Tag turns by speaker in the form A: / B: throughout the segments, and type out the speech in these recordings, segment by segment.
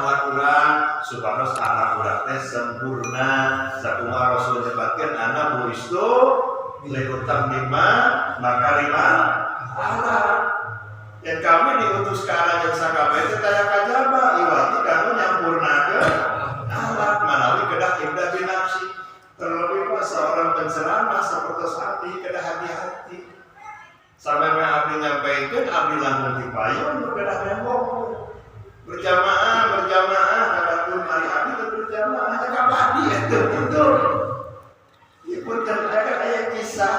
A: akhlak urang supados akhlak urang teh sempurna. Sakumaha Rasul nyebatkeun, "Ana bu'istu liutammima makarimal akhlak." Dan kami diutus ke arah yang sakabeh teh taya kajaba iwati kanu nyampurnakeun akhlak manawi kedah ibda binafsi. Terlebih, Pak, seorang penceramah seperti abdi kedah hati-hati. Sampai mah abdi nyampaikan, abdi langkung ti payun nu kedah nembong berjamaah, berjamaah kadang ari abdi teh berjamaah teh kabadi itu itu. Punten, aya aya kisah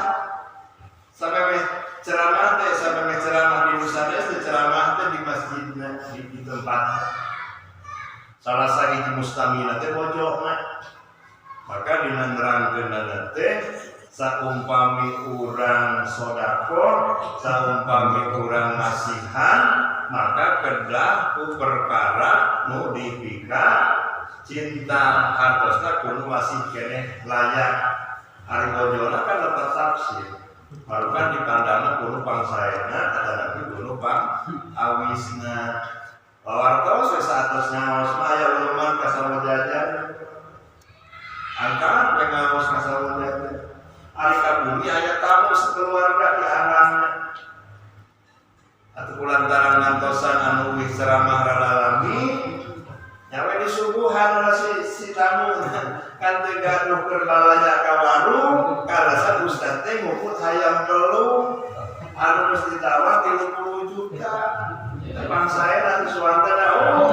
A: sampai meh ceramah teh, sampai meh ceramah di Nusanes teh, ceramah teh di masjidna, di tempat salah sahiji mustamina teh mojokna. Maka dina nerangkeun teh, saumpami urang sodakoh, saumpami urang masihan, maka kedah ku perkara nu dipika cinta, hartosna kudu masih keneh layak. Ari bojona kan lepat tafsir, baru kan dipandangna kudu pangsaena atanapi kudu pang awisna. Pawartos we saatos ngaos mah aya uluman ka jajan, angkat we ngaos ka jajan. Ari ka bumi aya tamu sekeluarga di arangna atau kulantaran ngantosan anu wih ceramah rada lami nyawe disuguhan si tamu kan teu gaduh keur balanja ka warung, kalasan ustad teh ngukut hayam pelung anu geus ditawar 30 juta. Bangsae nanti suantana, oh.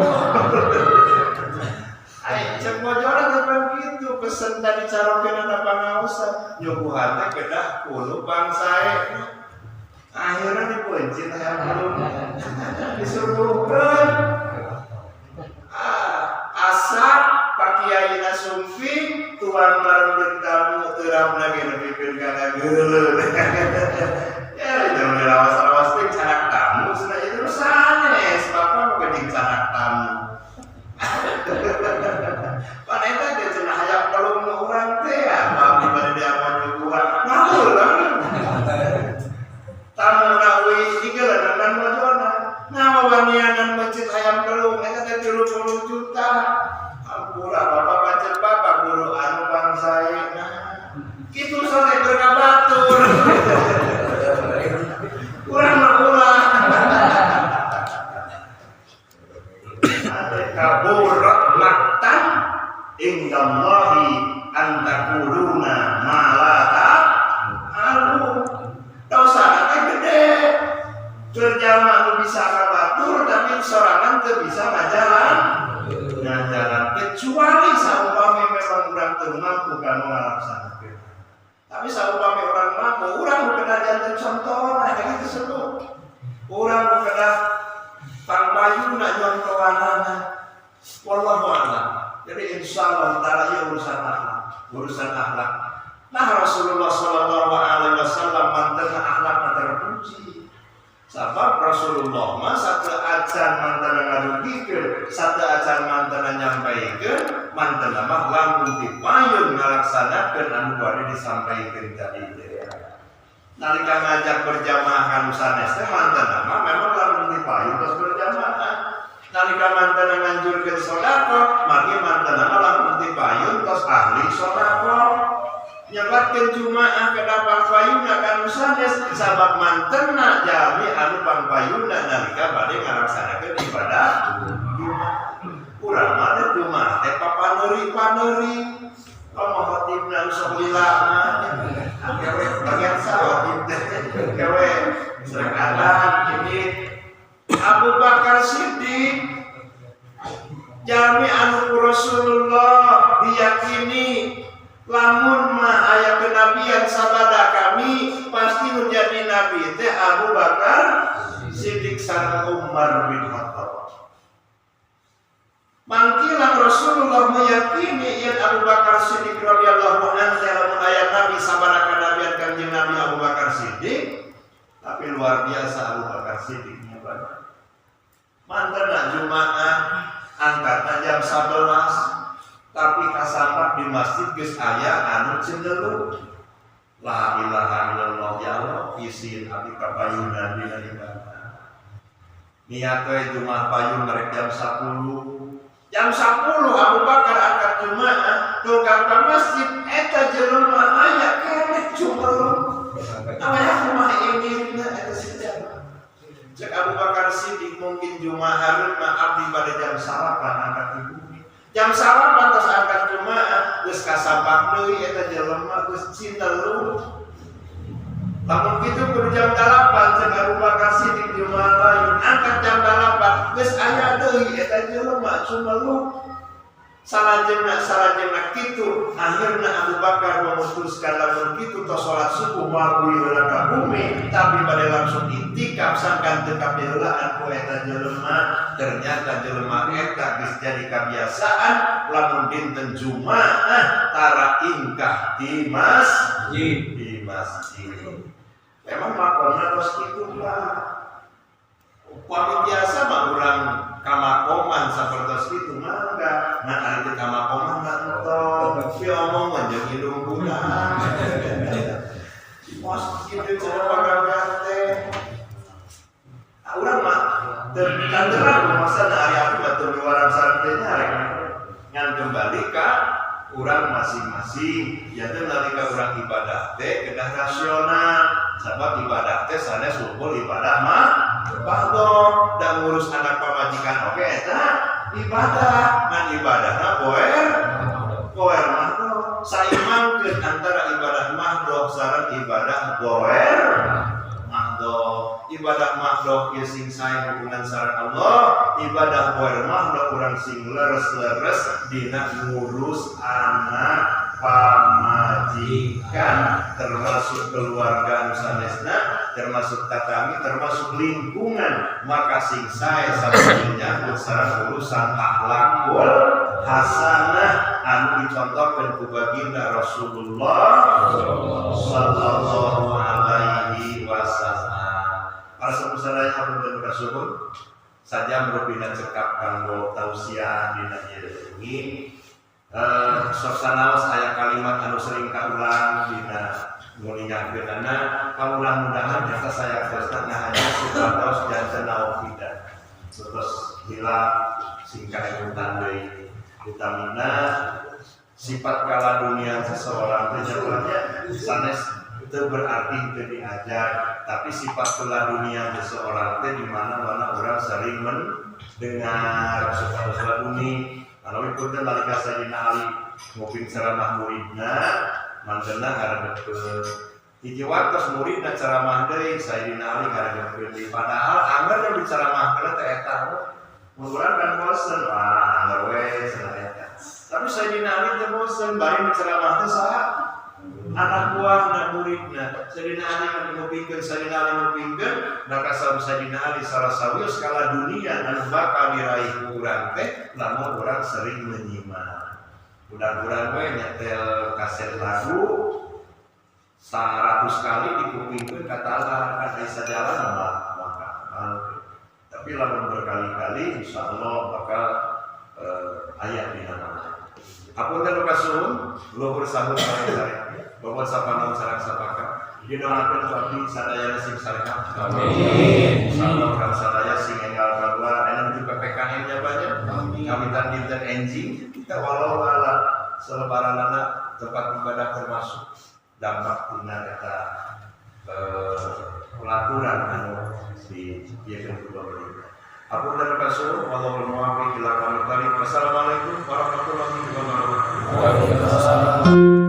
A: Ai cek mojona teh pan kitu pesen tadi carokeun pangaosan, nyuguhan teh kedah kudu bangsae. Akhirnya dipencit hayam pelung disuguhkeun. Ah, asa Pak Kiai sumping tuang bareng jeung tamu teuramna ge nepikeun kana geuleuh. Ya itu udah lawas-lawas teh canak tamu cenah, itu sanes bapak mau jeung canak tamu. Pan eta teh cenah hayam pelung nu urang teh ya, abdi bade diapan nyuguhan. Ngahulang. Tamu na uih digeuleunan mojona. Ngawanianan mencit hayam pelung eta teh 30 juta. Ampura bapak, pancen bapak guru anu bangsae. Nah, kitu sore keur ka batur. Urang mah ulah. Kaburat maktan indallahi an taquluna ma la ta'alun. Dosa teh gede. Keur jalma nu bisa ka batur tapi sorangan teu bisa ngajalan. Ngajalan kecuali saumpami memang urang teu mampu kanu ngalaksanakeun. Tapi saumpami urang mampu, urang nu kedah janten contohna eta disebut. Urang nu kedah pangpayuna nyontohanana. Wallahu a'lam. Jadi insyaallah taala ieu urusan akhlak, urusan akhlak. Nah, Rasulullah sallallahu alaihi wasallam mantena akhlakna terpuji. Sabab Rasulullah mah satu acan mantena ngadugikeun, satu acan mantena nyampaikeun, mantena mah langkung ti payun ngalaksanakeun anu bade disampaikeun tadi teh. Nalika ngajak berjamaah kanu sanes teh mantena mah memang langkung ti payun terus berjamaah. Nalika mantena nganjurkeun sedekah, maka mantena mah langkung ti payun tos ahli sedekah. Nyebatkeun jumaah kedah pangpayuna kanu sanes sabab mantena jalmi anu pangpayuna nalika bade ngalaksanakeun ibadah jumaah. Urang mah teh jumaah teh papaneuri-paneuri. Komo khotibna nu sok lila mah. Kewe bagian sa khotib teh. Kewe serakalan ini Abu Bakar Siddiq jalmi anu ku Rasulullah diyakini lamun mah aya kenabian sabada kami pasti menjadi nabi teh Abu Bakar Siddiq sareng Umar bin Khattab. Mangkilang Rasulullah meyakini yen Abu Bakar Siddiq radhiyallahu anhu lamun aya nabi sabada kenabian Kanjeng Nabi Abu Bakar Siddiq. Tapi luar biasa Abu Bakar Siddiq banyak. Mantena Jumaah angkatna jam 11 tapi kasampak di masjid geus aya anu cendelung. La ilaha illallah, ya Allah, isin abdi kapayunan dina ibadah. Niat we Jumaah payun merek jam 10. Jam 10 Abu Bakar angkat Jumaah tungkap ka masjid, eta jelema aya keneh cumeluk. Namanya kumaha ingin eta si jelema. Cek Abu Bakar Siddiq, mungkin Jumaah harun mah abdi pada jam salapan angkat di bumi. Jam salapan tos angkat Jumaah, geus kasapak deui eta jelema geus cineluk. Lamun kitu kudu jam 8, cek Abu Bakar Siddiq, Jumaah lain angkat jam 8, geus aya deui eta jelema cumeluk. Salajengna salajengna kitu akhirna Abu Bakar memutuskan, lamun kitu tos salat subuh moal heula ka bumi, tapi pada langsung itikaf sangkan teu kapiheulaan ku eta jelema. Ternyata jelema eta geus jadi kebiasaan, lamun dinten Jumaah tara ingkah di masjid, di masjid. Memang makomna tos kitu lah. Upami biasa mah urang kamakoman sapertos kitu mangga. Nah, ari teu kamakoman mah entong. Pi omongan jeung indung budak. Masjid cenah pagawean teh. Ah, urang mah teu terang maksana, ari abdi mah teu miwarang sareng teh nyarek. Ngan kembali ka urang masing-masing, janten nalika urang ibadah teh kedah rasional, sabab ibadah teh sanes wungkul ibadah mah mahdoh. Dan ngurus anak pamajikan oge eta ibadah, ngan ibadahna goer goer mahdoh. Saimbangkeun antara ibadah mahdoh sareng ibadah goer mahdoh. Ibadah mahdoh ieu sing sae hubungan sareng Allah, ibadah goer mahdoh urang sing leres-leres dina ngurus anak pamajikan, termasuk keluarga anu sanesna, termasuk tatami, termasuk lingkungan, maka sing sae sababnya nyambut sareng urusan akhlakul hasanah anu dicontohkeun ku baginda Rasulullah sallallahu alaihi wasallam. Para sepuh sadaya, hapunten kasuhun, sajam rupina cekap kanggo tausiah dina ieu wengi. Sok sanaos aya kalimat anu sering kaulang dina nguningakeunana, pamudah-mudahan eta sayaktosna ngahanya supados janten naufida terus hilap sing kaemutan deui, utamina sifat kala dunia seseorang teh sanes itu berarti itu diajar, tapi sifat kala dunia seseorang teh di mana-mana orang sering mendengar supados unik. Kalau punten, nalika Sayyidina Ali nguping ceramah muridna, mantena ngaredepkeun. Hiji waktos muridna ceramah deui, Sayyidina Ali ngaredepkeun deui. Padahal angger nu diceramahkeun teh eta. Mun urang kan bosen, wah angger we cenah eta. Tapi Sayyidina Ali teh bosen, bari nu ceramah teh saha? Anak buahna, muridna. Sayyidina Ali ngupingkeun, Sayyidina Ali ngupingkeun, maka saur Sayyidina Ali, salah sawios kala dunia anu bakal diraih ku urang teh lamun urang sering menyimak. Mudah-mudahan we nyetel kaset lagu 100 kali dikupingkeun katalah kan bisa jalan mah maka tapi lamun berkali-kali insya Allah bakal aya di mana. Hapunten nu kasuhun, luhur sahur sareng sare. Bobot sapanon sareng sapaka. Didoakeun ku abdi sadaya sing sarehat.
B: Amin.
A: Insyaallah urang sadaya sing enggal kaluar aya di PPKM nya banyak. Kawitan dinten enjing kita walau ala selebaranana tempat ibadah termasuk dampak tina eta pelaturan anu disediakeun ku pemerintah. Hapunten kasuhun, wallahul muwaffiq ila aqwamit thoriq. Wassalamualaikum warahmatullahi wabarakatuh.
B: Waalaikumsalam.